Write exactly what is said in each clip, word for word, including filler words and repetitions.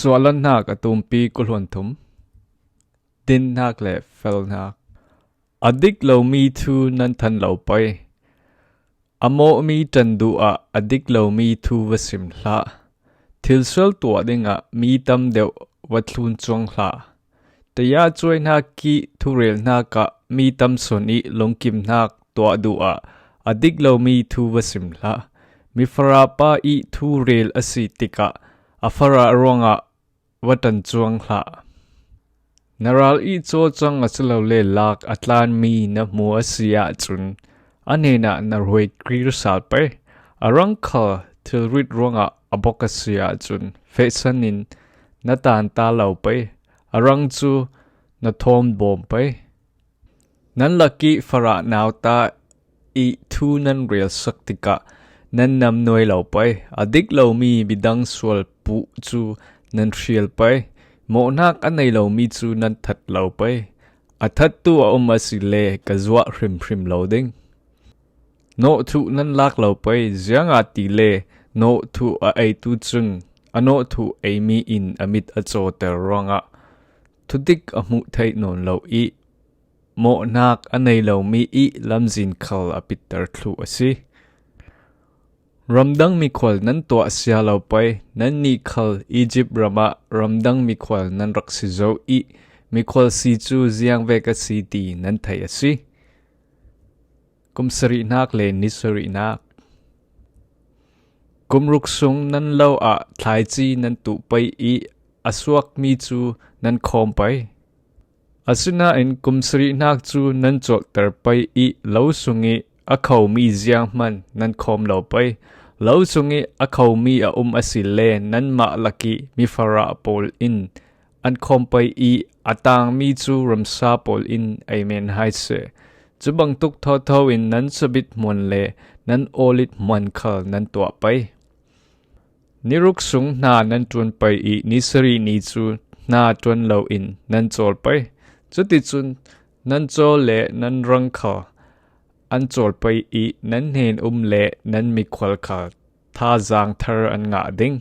Suahlanhnak a tumpi kul hluan thum. Dinhnak le felhnak. A dik lomi thu nan than lo pei. A mawhmi ṭan duh ah a dik lomi thu va sim hlah. Thil sual tuah dingah mi tam deuh va thlun cuang hlah. Taya cuaihnak ih thurelhnak ah mi tam sawn ih lungkimhnak tuah duh ah a dik lomi thu va sim hlah. Mifarah pa ih thurel a si tikah a farah ruangah va ṭan cuang hlah. Na ral ih cawcang a si lo le lak a tlanmi na hmu a si ahcun a hnenah na ruai kir sal pei. A rang khal thilrit ruangah a bok a si ahcun fehsan in na tanta lo pei. A rang cu na thawm bawm pei. Nan lak ih farah nauta ih thu nan relsak tikah nan nam nuai lo pei. A dik lomi midang sual puh cu nan hrial pei. Mawhnak a nei lomi cu nan that lo pei. A thattu a um a si le ka zuah hrimhrim lo ding. Nawhthuh nan lak lo pei, ziangahtile nawhthuh a eitu cun a nawhthuh eimi in a mit a cawter ruangah thudik a hmuh theih nawn lo ih mawhnak a nei lomi ih lamzin khal a pitter thluh a si. Ramdang mikhual nan tuah sia lo pei, nannih khal Izipt ram ah ramdang mikhual nan rak si zo ih mikhual si cu ziangvek a si ti nan theih a si. Kum sarihnak le ni sarihnak. Kum ruk sung nan lo ah thlaici nan tuh pei ih a suakmi cu nan khawm pei. Asinain kum sarihnak cu nan colhter pei ih lo sungih a khomi zianghman nan khawm lo pei. Lo sungih a khomi a um a si le nanmah lakih mifarah pawl in an khawm pei ih a tangmi cu ramsa pawl in ei men hai seh. Cu bangtuk thotho in nan sabit hmuan le nan awlit hmuan khal nan tuah pei. Ni ruk sung hna nan ṭuan pei ih ni sarih ni cu hna ṭuan loin nan cawl pei. Cuticun nan caw le nan rang khal an cawl pei ih nan hnen um le nan mikhual khal thazaang thar an ngah ding.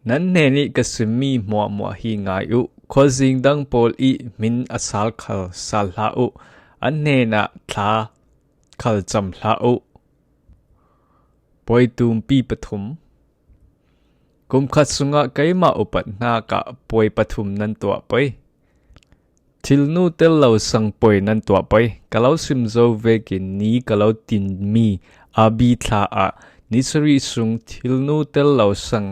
Nan hnen ih ka simmi hmuahhmuah hi ngai uh. Khuazing dang pawl ih hmin a sal khal sal hlah uh. An hnenah thla khal cam hlah uh. Puai tumpi pathum. Kum khat sungah keimah upat hnak ah puai pathum nan tuah pei. Thilnu tel lo sang puai nan tuah pei. Ka lo sim zo vekin ni ka lo tinmi Abi thla ah ni sarih sung thilnu tel lo sang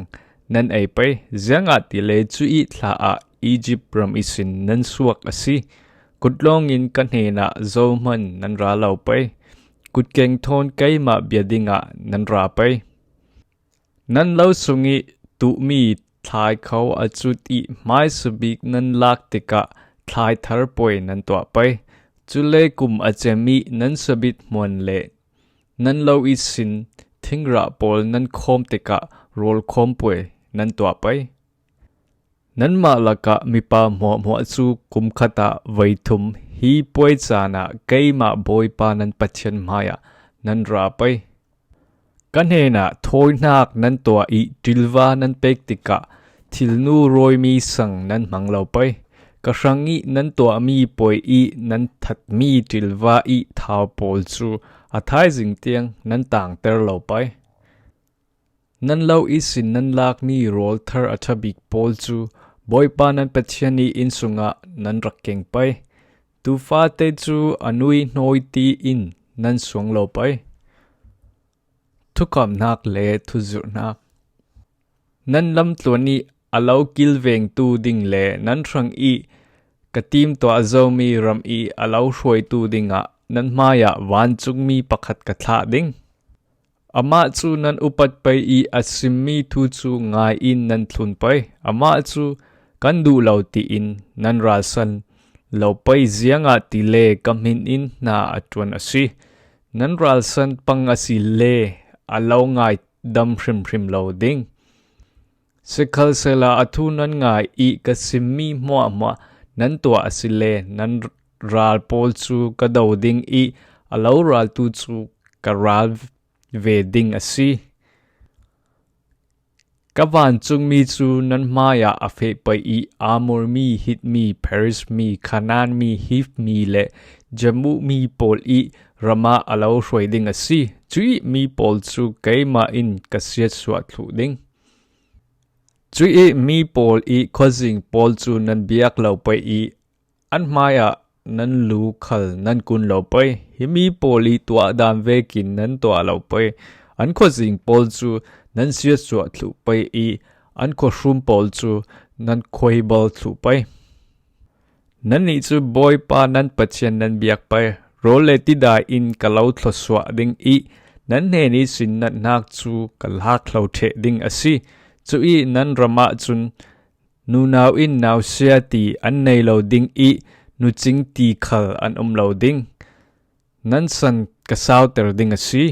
nan ei pei. Ziangahtile cu ih thla ah Izipt ram ihsin nan suak a si. Kutlawng in ka hnenah zohman nan ra lo pei. Kutkeng thawn keimah bia dingah nan ra pei. Nan lo sungih tuhmi thlai kho a cut ih hmaisabik nan lak tikah thlai thar puai nan tuah pei. Cule kum a cem ih nan sabit hmuan le nan lo ihsin thingrah pawl nan khawm tikah rawlkhawm puai nan tuah pei. Nanmah lakah mipa hmuahhmuah cu kum khat ah voi thum hi puai caan ah keimah Bawipa nan Pathian hmaiah nan ra pei. Ka hnenah thawinak nan tuah ih ṭilva nan pek tikah thilnu rawimi sang nan hmang lo pei. Ka hrangih nan tuahmi puai ih nan thatmi ṭilva ih thau pawl cu a thaizing tiang nan tangter lo pei. Nan lo ihsin nan lakmi rawl thar a ṭha bik pawl cu Bawipa nan Pathian ih inn sungah nan rak keng pei. Tufate cu a nui hnawi tiin nan suang lo pei. Thukamhnak le thuzirhnak. Nan lamtluan ih a lo kilvengtu ding le nan hrang ih ka timtuah zomi ram ih a lo hruaitu dingah nan hmaiah vancungmi pakhat ka thlah ding. Amah cu nan upat pei ih a simmi thu cu ngai in nan thlun pei. Amah cu kan duh lo tiin nan ralsan lo pei, ziangahtile ka hmin in hna a ṭuan a si. Nan ralsan pang a si le a lo ngaidam hrimhrim lo ding. Sikhalsehla a thu nan ngai ih ka simmi hmuahhmuah nan tuah a si le nan ral pawl cu ka do ding ih a lo raltu cu ka ral ve ding a si. Ka vancungmi cu nan hmaiah a feh pei i Amor mi, Hit mi, Periz mi, Kanaan mi, Hiv mi le Jebus mi pawl i ram ah a lo hruai ding a si. Cuih mi pawl cu keimah in ka siatsuah thluh ding. Cuih mi pawl i khuazing pawl cu nan biak lo pei i an hmaiah nan lu khal nan kun lo pei. Hi mi pawl i tuah dan vekin nan tuah lo pei. An khuazing pawl cu nan siatsuah thluh pei i an khuahrum pawl cu nan khuaibal thluh pei. Nannih cu Bawipa nan Pathian nan biak pei. Rawl le tidai in ka lo thluasuah ding i nan hnen ihsin natnak cu ka lak hlo ṭheh ding a si. Cuih nan ram ah cun nunau in nausia ti an nei lo ding i nucing ti khal an um lo ding. Nan san ka sauter ding a si.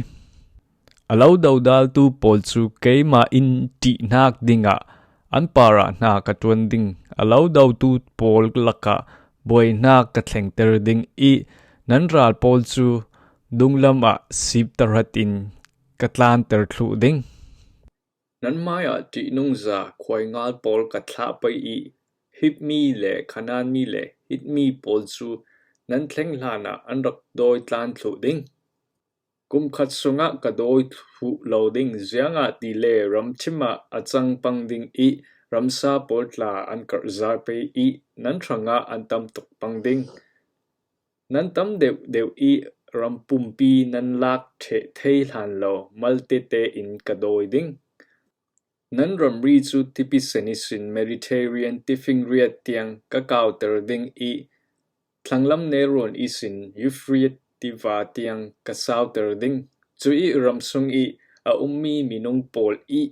A lo dodaltu pawl cu keimah in ṭihnak dingah an parah hna ka ṭuan ding. A lo dotu pawl lakah buaihnak ka thlengter ding i nan ral pawl cu dunglam ah sip tahrat in ka tlanter thluh ding. Nan hmaiah ṭihnungza khuaingal pawl ka thlah pei i Hit mi le Kanaan mi le Hit mi pawl cu nan thleng hlanah an rak dawi tlan thluh ding. Kum khat sungah ka dawi thluh lo ding, ziangahtile ramṭhim ah a cang pang ding i ramsa pawl tla an karhzai pei i nan hrangah an tam tuk pang ding. Nan tam deuhdeuh i ram pumpi nan lak ṭheh thei hlan lo mal tete in ka dawi ding. Nan ramri cu tipi sen ihsin Mediterranean tifinriat tiang ka kauter ding i thlanglam nelrawn ihsin Euphrates tiva tiang ka sauter ding. Cuih ram sung i a ummi minung pawl i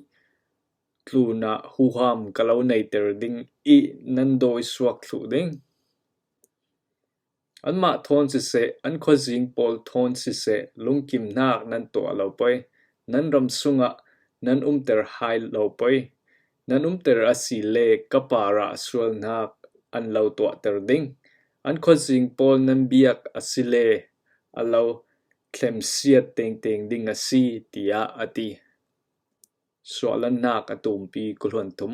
tlunah huham ka lo neiter ding i nan dawi suak thluh ding. Anmah thawn siseh, an khuazing pawl thawn siseh, lungkimnak nan tuah lo pei. Nan ram sungah nan umter hai lo pei. Nan umter asile ka parah sualnak an lo tuahter ding. An khuazing pawl nan biak asile a lo thlemsiat tengteng ding a si, tiah a ti. Suahlannak a tumpi kuluan thum.